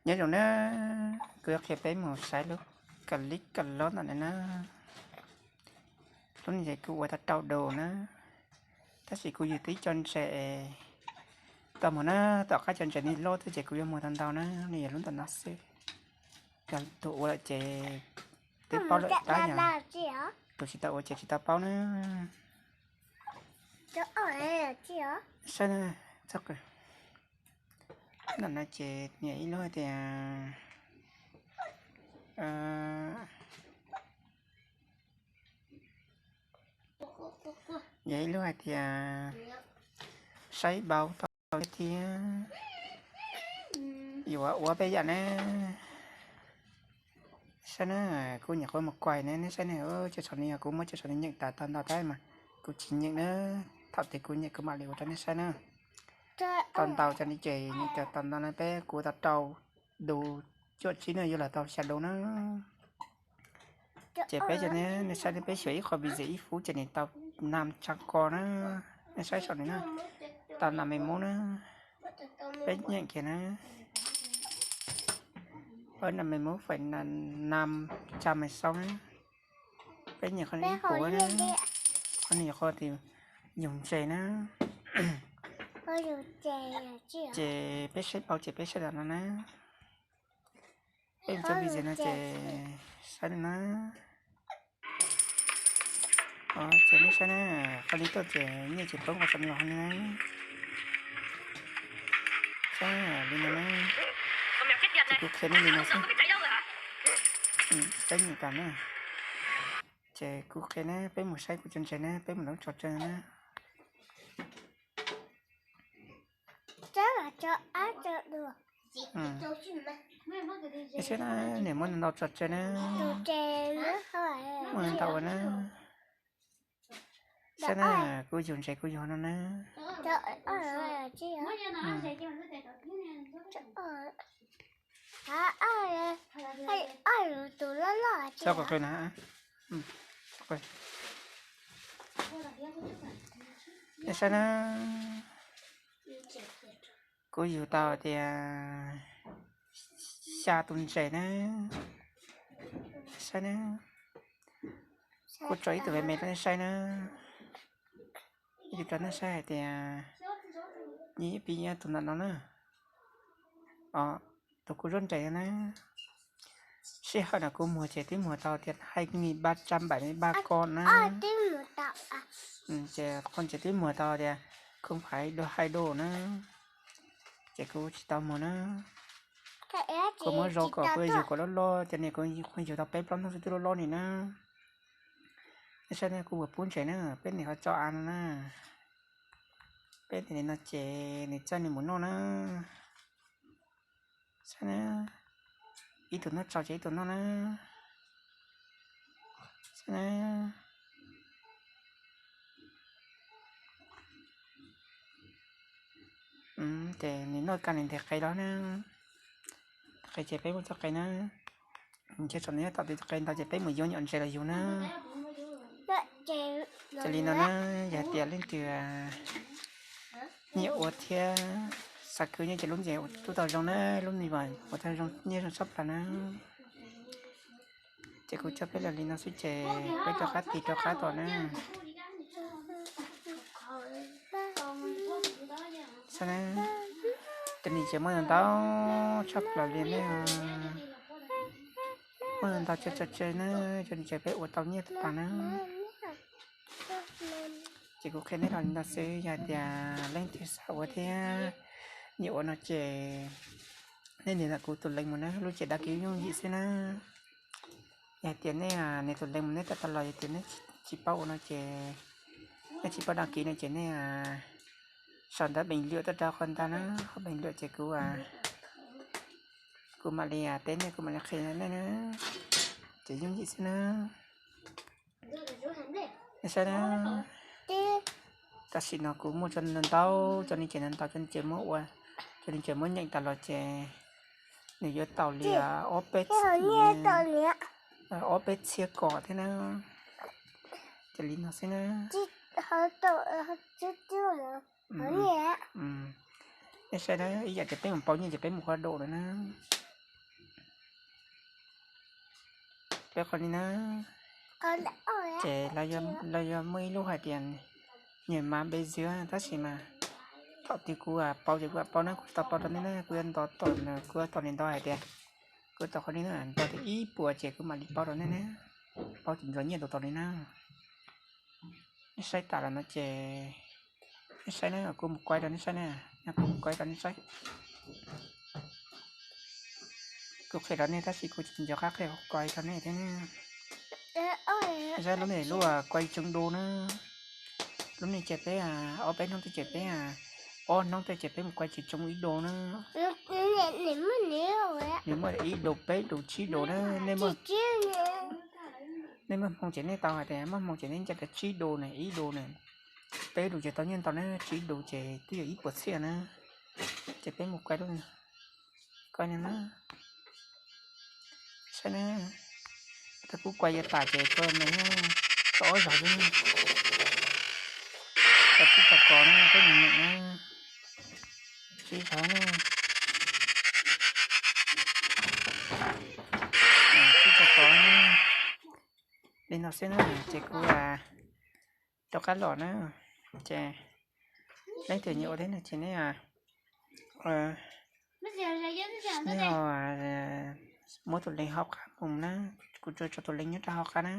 Nyob zoo na, kuv yuav qhia peb mus saib lub ka lib ka lob ntawm no na. Lub no ces kuv ua tau rau du na, tab sis kuv yug tib co ntses tau mus na, tom qab cov ntses ni loj thiab ces kuv yuav muag tau ntau na, nws yog lub ntawm no xwb. Yog tus ua lawm ces twb paub lawm tab yog tus tsis tau ua ces tsis tau paub na. Saib na, txog qw. Ntawm no ces yog ib lub hais tias, yog ib lub hais tias saib npau taws thiab yuav ua peb yam na. Saib na, kuv nyuam qhuav mus kuaim na, nej saib na, cov saum no yog kuv muab cov saum no nyeem tas tau ntau tab mas kuv tsis nyeem na. Thaum twg kuv nyeem kuv mam li ua rau nej saib na. Tau ntau cov no ces nyeem tas tau ntau no peb kuv tau rau du, cuaj tsib no yuav los tau xya du na. Ces peb cov no nej saib, peb xyuas ib qho video ib fub ces nws tau năm trăm ko na. Nej saib saum no na, tau năm mươi mốt na. Peb nyeem kiag na, năm mươi mốt phẩy năm trăm mười sáu na. Peb nyeem qhov no ib puas na, qhov no yog qhov tias yug ntses na. Ces peb saib npau ces peb saib tam no na. Peb mus tso video no ces saib li na. Ces nej saib na, qhov li tuaj ces nyiaj ces poob qhov saum no los li na. Saib li no na. Ces kuv qhia nej li no xwb. Peb nyeem tas na. Ces kuv qhia na, peb mus saib kuv cov ntses na, peb mus lawv tso tseg na. Saib na, niam muab ntau tso tseg na. Muab ntau ua na. Saib na, kuv yug ntses kuv yug no na. Txhob qw na. Nej saib na, kuv yug tau tias xya tus ntses na. Saib na, kuv tso ib tug me me rau nej saib na. Ib tug rau nej saib hais tias, nyiaj ib pib nyiaj tus ntawm no na. Tus kuv zuaj ntses na. Sij hawm no kuv muag ces twb muag tau tias hai nghìn ba trăm bảy mươi ba con na. Ces qhov ntses twb muag tau tias không phải đùa hai đô na. Ces kuv tsis tau muag na. Kuv muab zov kom kuv yug kom loj loj ces kuv yug tau peb plaub hnub xwb twb loj loj li na. Nej saib na, kuv ua pub ntses na, peb niam ho tso av no na. Peb niam no ces nws txawj nws mus noj na. Saib na, ib tug noj tsau ces ib tug noj na. Saib na. Ces nws noj kaj nws nteg qe los na. Qe ces peb muab txoj qe na. Ntshe thaum nws nyob tom tes qe ntau ces peb mus yuav nyuam ntses los yug na. Ces li no na, yog hais tias leej twg nyiam ua thiab xav khwv nyiaj ces lub ntses tub tau zoo na, lub no mas ua tau zoo nyiaj zoo tshaj plaws na. Ces kuv coj peb los li no xwb ces peb rov qab tig rov qab tom na. Saib na, cov no ces muaj ntau tshaj plaws li na. Muaj ntau tso tseg na, cov no ces peb ua tau nyiaj tag na. Ces kuv qhia nej los li no xwb, yog hais tias leej twg xav ua thiab nyiam ua no ces nej nias ntawm kuv tus link mus na, lub tsev đăng ký yooj yim xwb na. Yog hais tias nej nias tus link mus nej tawm tau los, yog tias nej tsis paub ua no ces, nej tsis paub đăng ký no ces nej sau ntawv bình luận tuaj rau qhov ntawd na, qhov bình luận ces kuv, kuv mam li teb nej, kuv mam li qhia nej na. Ces yooj yim xwb na. Nej saib na, tam sim no kuv muaj cov no ntau, cov no ces no ntau, cov no ces muab ua, cov no ces muab nyeem tas los ces nws yuav tau li ob peb, ob peb txhiab ko thiab na. Ces li no xwb na. Nej saib na, ib yam tias peb mus pauj nyiaj ces peb mus qhov dau lawm na. Peb qhov li na, ces los yog muaj ib lub hais tias nyiaj mas npe xiv tab sis mas thaum twg kuv pauj ces kuv mam pauj na, kuv tsis tau pauj rau nej na, kuv yuav nto tom, kuv yuav tom li nto hais tias, kuv tom qhov li na, nto tias ib puas ces kuv mam li pauj rau nej na. Pauj tsis ntxuav nyiaj tus tom li na. Nej saib tas los no ces nej saib na, kuv mus kuaj rau nej saib na, kuv mus kuaj rau nej saib. Kuv qhia rau nej tab sis kuv tsis nco qab qhia kuaj rau nej thiab na. Saib lub no lub kuaj tsoo du na. Lub no ces peb ob peb hnub tej ces peb, ob hnub tej ces peb mus kuaj tsis tsoo ib du na. Nws muaj ib du, peb du, tsib du na. Nej muaj hmoo ces nej tau hais tias muaj hmoo ces nej ncaij tau tsib du na, ib du na. Peb du ces tau nyiaj ntau na, tsib du ces twb yog ib puas txhiab na. Ces peb mus kuaj lub, kuaj no na. Saib na, thaum kuv kuaj yuav tas ces kuv nyeem tau ob zaug xwb. Tau tsib rau kos na, peb mus nyeem na. Tsib zaug na. Tsib rau kos na. Li no xwb na, ces kuv rov qab los na. Ces leej twg nyiam ua thiab no ces nej, nej ho muab tus link hauv qab mus na, kuv tso tso tus link nyob rau hauv qab na.